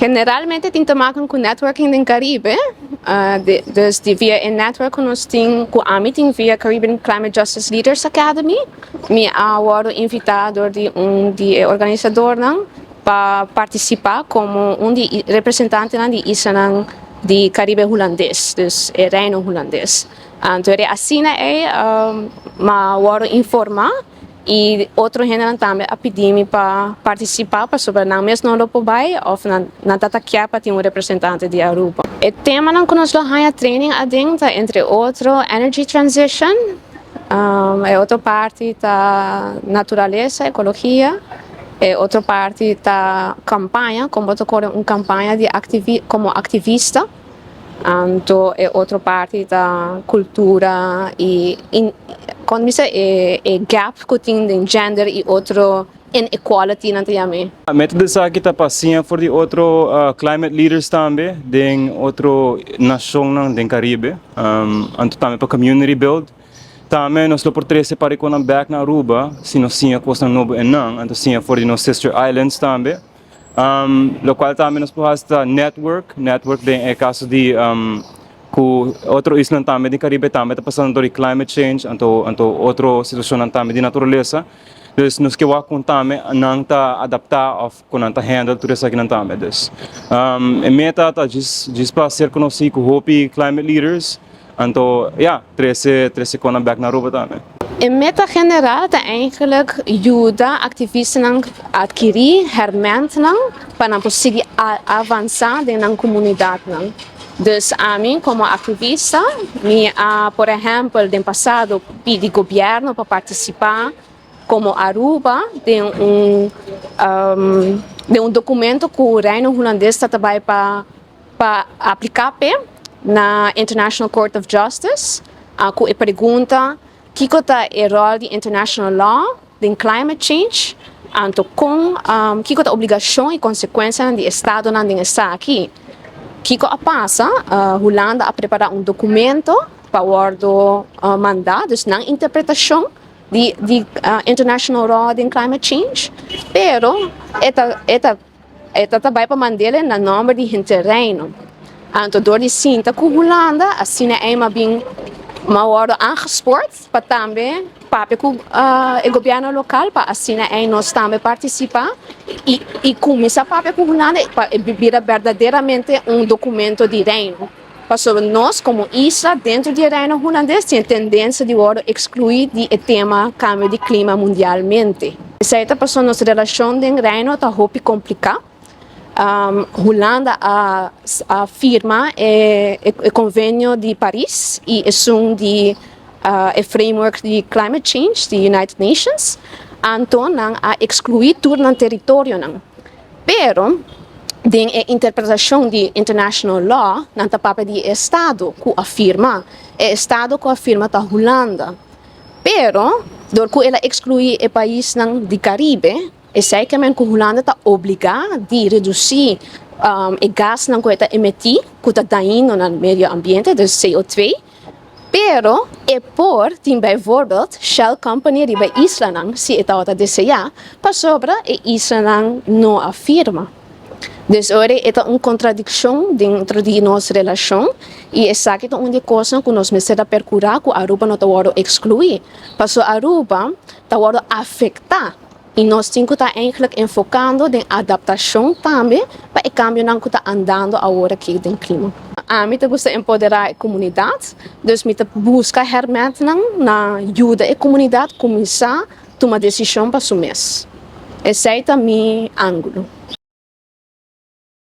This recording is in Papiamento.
Generalmente tin te maken ku networking den Caribe. Dus di via e network ku nos tin, ku ami tin via Caribbean Climate Justice Leaders Academy. Mi a wòrdu invitá dor di un di e organisadornan pa partisipá komo un di representantenan di islanan di Caribe Hulandes, dus e Reino Hulandes. Anto asina ei m'a wòrdu informá i otro hendenan tambe a pidi mi pa partisipá pasobra nan mes no lo por bai òf nan ta kier pa tin un representante di Aruba. E temanan ku nos lo haña training aden ta, entre otro, energy transition, e otro parti ta naturalesa, ekologia, e otro parti ta kampaña, kon bo ta kore un kampaña di komo aktivista. Anto e otro parti ta kultura i kon bisa e gap ku tin den gender i otro inequality nan ta yam'é. Meta di esaki ta pa siña for di otro climate leaders tambe den otro nashonnan den Caribe. Anto tambe pa community build. Tambe nos lo por trese par di kosnan bek na Aruba si nos siña kosnan nobo einan, anto siña for di nos sister islands tambe. Lokual tambe nos por hasi ta network, network den e kaso di ku otro islanan tambe den Caribe tambe ta pasando dor di climate change, anto otro situashonnan tambe di naturalesa. Dus nos ke wak kon tambe nan ta adaptá òf kon nan ta handle tur esakinan tambe. Dus e meta ta djis pa ser konosí ku hopi climate leaders, anto ya, trese kosnan bèk na Aruba tambe. E meta general ta eigenlijk yuda aktivistanan atkirí hèrmèntnan pa nan por sigui avansá den nan komunidatnan. Dus ami komo aktivista mi a, por ehèmpel, den pasado pidi gobièrnu pa partisipá komo Aruba den un dokumento ku Reino Hulandes ta bai pa apliká p'e na International Court of Justice ku e pregunta kiko ta e ròl di international law den climate change, anto kon kiko ta obligashon i konsekuensianan di estadonan den esaki. Kiko a pasa? Hulanda a prepará un dokumento pa wòrdu mandá, dus nan interpretashon di international law den climate change, pero e ta bai pa mand'é na nòmber di henter Reino. Anto dor di sinta ku Hulanda, asina ei m'a bin m'a wòrdu aangespoord pa tambe papia ku e gobièrnu lokal pa asina ei nos tambe partisipá i kuminsá papia ku Hulanda pa bira berdaderamente un dokumento di Reino. Pasobra nos komo isla dentro di Reino Hulandes tin tendensia di wòrdu ekskluí di e tema kambio di klima mundialmente. Esei ta pasobra nos relashon den Reino ta hopi kompliká. Hulanda a firma e konvenio di Paris i esun di e framework di climate change di United Nations. Anto nan a ekskluí tur nan teritorionan. Pero den e interpretashon di international law nan ta papia di estado ku a firma. E estado ku a firma ta Hulanda. Pero dor ku el a ekskluí e paisnan di Caribe, esei ke men ku Hulanda ta obligá di redusí e gasnan ku e ta emití ku ta dañino na medio ambiente, dus CO2. Pero e por tin bijvoorbeeld Shell Company riba islanan si e tabata deseá, pasobra e islanan no a firma. Dus ora e ta un kontradikshon dentro di nos relashon i esaki ta un di e kosnan ku nos mester a perkurá ku Aruba no ta wòrdu ekskluí. Pasobra Aruba ta wòrdu afektá i nos tin ku ta eigenlijk enfokando den adaptashon tambe pa e kambionan ku ta andando awor aki den klima. Ami ta gusta empoderá e komunidat, dus mi ta buska hèrmèntnan na yuda e komunidat kuminsá tuma desishon pa su mes. Esei ta mi ángulo.